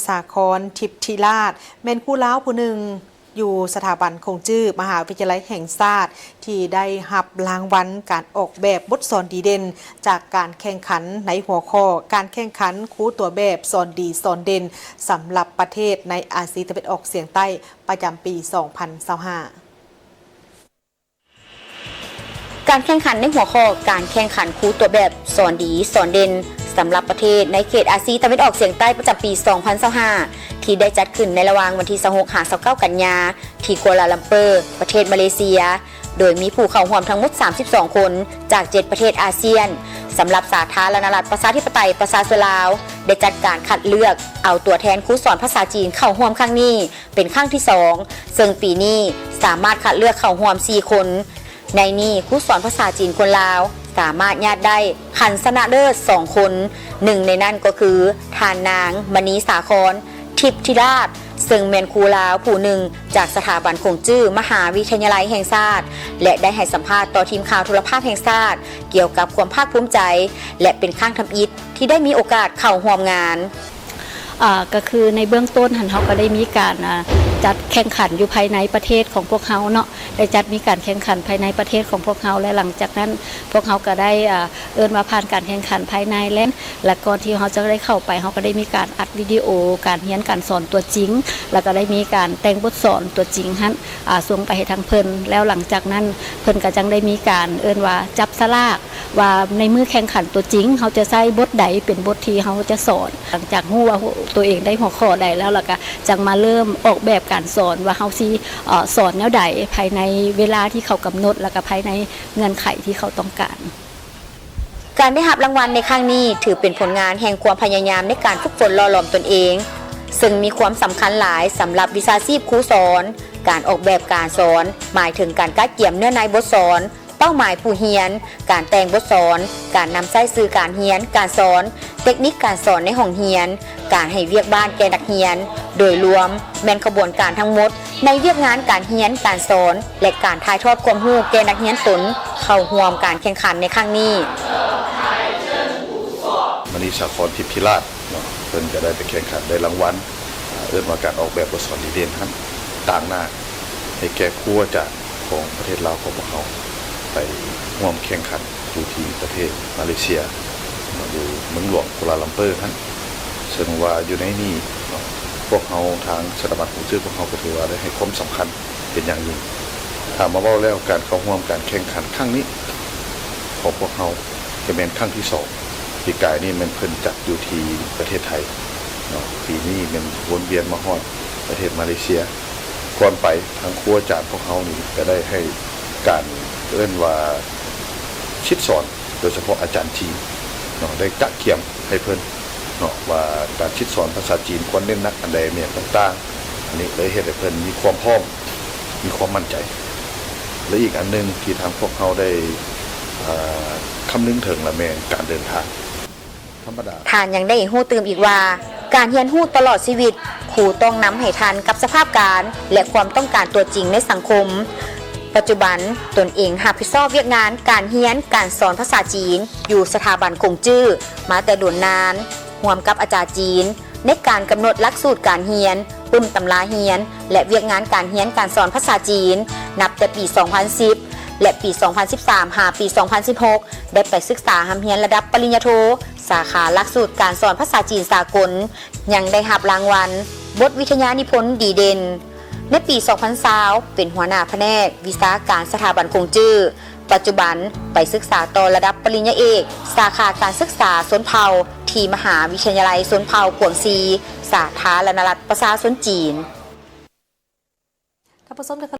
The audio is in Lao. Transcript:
ສາຄອນ ທິບທິລາດ ແມ່ນຄູລາວຜູ້ໜຶ່ງ ຢູ່ສະຖາບັນຂົງຈື້ ມະຫາວິທະຍາໄລແຫ່ງຊາດ ທີ່ໄດ້ຮັບລາງວັນການອອກແບບບົດສອນດີເດັ່ນ ຈາກການແຂ່ງຂັນໃນຫົວຂໍ້ ການແຂ່ງຂັນຄູຕົວແບບສອນດີສອນເດັ່ນ ສຳລັບປະເທດໃນອາຊີຕາເວັນອອກສຽງໃຕ້ ປະຈຳປີສອງພັນຊາວຫ້າ. ການແຂ່ງຂັນໃນຫົວຂໍ້ ການແຂ່ງຂັນຄູຕົວແບບສອນດີສອນເດັ່ນ ສຳລັບປະເທດໃນເຂດອາຊີຕາເວັນອອກສຽງໃຕ້ ປະຈຳປີສອງພັນຊາວຫ້າ ທີ່ໄດ້ຈັດຂຶ້ນໃນລະຫວ່າງວັນທີຊາວຫົກ ຫາ ຊາວເກົ້າ ກັນຍາ ທີ່ກົວລາລັມເປີ ປະເທດມາເລເຊຍ ໂດຍມີຜູ້ເຂົ້າຮ່ວມທັງໝົດສາມສິບສອງຄົນ ຈາກເຈັດປະເທດອາຊຽນ. ສຳລັບສາທາລະນະລັດປະຊາທິປະໄຕປະຊາຊົນລາວ ໄດ້ຈັດການຄັດເລືອກເອົາຕົວແທນຄູສອນພາສາຈີນເຂົ້າຮ່ວມຄັ້ງນີ້ ເປັນຄັ້ງທີສອງ ເຊິ່ງປີນີ້ສາມາດຄັດເລືອກເຂົ້າຮ່ວມສີ່ຄົນ. ໃນນີ້ຄູສອນພາສາຈີນຄົນລາວສາມາດຍາດໄດ້ຄັນຊະນະເລີດສອງຄົນ, ໜຶ່ງໃນນັ້ນກໍຄືທ່ານນາງ ມະນີສາຄອນ ທິບທິລາດ ເຊິ່ງແມ່ນຄູລາວຜູ້ໜຶ່ງຈາກສະຖາບັນຂົງຈື້ ມະຫາວິທະຍາໄລແຫ່ງຊາດ ແລະ ໄດ້ໃຫ້ສຳພາດຕໍ່ທີມຂ່າວໂທລະພາບແຫ່ງຊາດ ກ່ຽວກັບຄວາມພາກພູມໃຈ ແລະ ເປັນຄັ້ງທຳອິດ ທີ່ໄດ້ມີໂອກາດເຂົ້າຮ່ວມງານ. ອາ ກໍຄືໃນເບື້ອງຕົ້ນຫັ້ນ ເຮົາກໍໄດ້ມີການ ອາ ຈັດແຂ່ງຂັນຢູ່ພາຍໃນປະເທດຂອງພວກເຮົາເນາະ, ໄດ້ຈັດມີການແຂ່ງຂັນພາຍໃນປະເທດຂອງພວກເຮົາ ແລະ ຫຼັງຈາກນັ້ນພວກເຮົາກໍໄດ້ ອາ ເອີ້ນວ່າຜ່ານການແຂ່ງຂັນພາຍໃນແລ້ວ ແລະ ກ່ອນທີ່ເຮົາຈະໄດ້ເຂົ້າໄປ ເຮົາກໍໄດ້ມີການອັດວິດີໂອການຮຽນການສອນຕົວຈິງ ແລ້ວກໍໄດ້ມີການແຕ່ງບົດສອນຕົວຈິງຫັ້ນ ອາ ສົ່ງໄປໃຫ້ທາງເພິ່ນ ແລ້ວຫຼັງຈາກນັ້ນເພິ່ນກໍຈັ່ງໄດ້ມີການເອີ້ນວ່າຈັບສະຫຼາກ ວ່າໃນມື້ແຂ່ງຂັນຕົວຈິງ ເຮົາຈະໃຊ້ບົດໃດເປັນບົດທີ່ເຮົາຈະສອນ. ຫຼັງຈາກຮູ້ວ່າໂຕເອງໄດ້ຫົວຂໍ້ໃດແລ້ວ ແລ້ວກະຈັ່ງມາເລີ່ມອອກແບບການສອນວ່າເຮົາຊິ ເອີ ສອນແນວໃດພາຍໃນເວລາທີ່ເຂົາກຳນົດ ແລ້ວກະພາຍໃນເງື່ອນໄຂທີ່ເຂົາຕ້ອງການ. ການໄດ້ຮັບລາງວັນໃນຄັ້ງນີ້ ຖືເປັນຜົນງານແຫ່ງຄວາມພະຍາຍາມໃນການຝຶກຝົນຫຼໍ່ຫຼອມຕົນເອງ, ເຊິ່ງມີຄວາມສຳຄັນຫຼາຍສຳລັບວິຊາຊີບຄູສອນ. ການອອກແບບການສອນ ໝາຍເຖິງການກະກຽມເນື້ອໃນບົດສອນ, ເປົ້າໝາຍຜູ້ຮຽນ, ການແຕ່ງບົດສອນ, ການນຳໃຊ້ສື່ການຮຽນການສອນ, ເຕັກນິກການສອນໃນຫ້ອງຮຽນ, ການໃຫ້ວຽກບ້ານແກ່ນັກຮຽນ. ໂດຍລວມແມ່ນຂະບວນການທັງໝົດໃນວຽກງານການຮຽນການສອນ ແລະ ການຖ່າຍທອດຄວາມຮູ້ແກ່ນັກຮຽນຕົນເຂົ້າຮ່ວມການແຂ່ງຂັນໃນຄັ້ງນີ້. ມະນີສາຄອນ ທິບທິລາດ ເນາະ ເພິ່ນກໍໄດ້ໄປແຂ່ງຂັນໄດ້ລາງວັນ ເອີ້ນວ່າການອອກແບບບົດສອນດີເດັ່ນຫັ້ນ ຕາງໜ້າໃຫ້ແກ່ຄູອາຈານຂອງປະເທດລາວຂອງພວກເຮົາ ໄປຮ່ວມແຂ່ງຂັນຢູ່ທີ່ປະເທດມາເລເຊຍ ເນາະ ຢູ່ເມືອງຫຼວງກົວລາລັມເປີຫັ້ນ. ເຊິ່ງວ່າຢູ່ໃນນີ້ເນາະ ພວກເຮົາທາງສະຖາບັນຂົງຈື້ພວກເຮົາກໍຖືວ່າໄດ້ໃຫ້ຄວາມສຳຄັນເປັນຢ່າງຍິ່ງ. ຖ້າມາເວົ້າແລ້ວ ການເຂົ້າຮ່ວມການແຂ່ງຂັນຄັ້ງນີ້ຂອງພວກເຮົາ ຈະແມ່ນຄັ້ງທີສອງ. ປີກາຍນີ້ແມ່ນເພິ່ນຈັດຢູ່ທີ່ປະເທດໄທເນາະ, ປີນີ້ແມ່ນວົນວຽນມາຮອດປະເທດມາເລເຊຍ. ກ່ອນໄປທາງຄູອາຈານພວກເຮົານີ້ກໍໄດ້ໃຫ້ການເອີ້ນວ່າສິດສອນ ໂດຍສະເພາະອາຈານຈີນເນາະ ໄດ້ກະກຽມໃຫ້ເພິ່ນເນາະ ວ່າການສິດສອນພາສາຈີນຄວນເນັ້ນໜັກອັນໃດ ແມ່ນຫຍັງຕ່າງໆ. ອັນນີ້ເລີຍເຮັດໃຫ້ເພິ່ນມີຄວາມພ້ອມ ມີຄວາມໝັ້ນໃຈ ແລະ ອີກອັນໜຶ່ງທີ່ທາງພວກເຮົາໄດ້ ເອີ ຄຳນຶງເຖິງລະແມ່ນການເດີນທາງ. ທ່ານຍັງໄດ້ຮູ້ຕື່ມອີກວ່າ ການຮຽນຮູ້ຕະຫຼອດຊີວິດ ຄູຕ້ອງນຳໃຫ້ທັນກັບສະພາບການ ແລະ ຄວາມຕ້ອງການຕົວຈິງໃນສັງຄົມ. ປັດຈຸບັນຕົນເອງຮັບຜິດຊອບວຽກງານການຮຽນການສອນພາສາຈີນ ຢູ່ສະຖາບັນຂົງຈື້ມາແຕ່ດົນນານ ຮ່ວມກັບອາຈານຈີນ ໃນການກຳນົດຫຼັກສູດການຮຽນ, ປຶ້ມຕຳລາຮຽນ ແລະ ວຽກງານການຮຽນການສອນພາສາຈີນ ນັບແຕ່ປີສອງພັນສິບ ແລະ ປີສອງພັນສິບສາມ ຫາປີສອງພັນສິບຫົກ ໄດ້ໄປສຶກສາຮ່ຳຮຽນລະດັບປະລິນຍາໂທ ສາຂາຫຼັກສູດການສອນພາສາຈີນສາກົນ, ຍັງໄດ້ຮັບລາງວັນບົດວິທະຍານິພົນດີເດັ່ນ. ໃນປີສອງພັນຊາວ ເປັນຫົວໜ້າພະແນກວິຊາການສະຖາບັນຂົງຈື້. ປັດຈຸບັນໄປສຶກສາຕໍ່ລະດັບປະລິນຍາເອກ ສາຂາການສຶກສາຊົນເຜົ່າ ທີ່ມະຫາວິທະຍາໄລຊົນເຜົ່າກວາງຊີ ສາທາລະນະລັດປະຊາຊົນຈີນ. ທ່ານຜູ້ຊົມ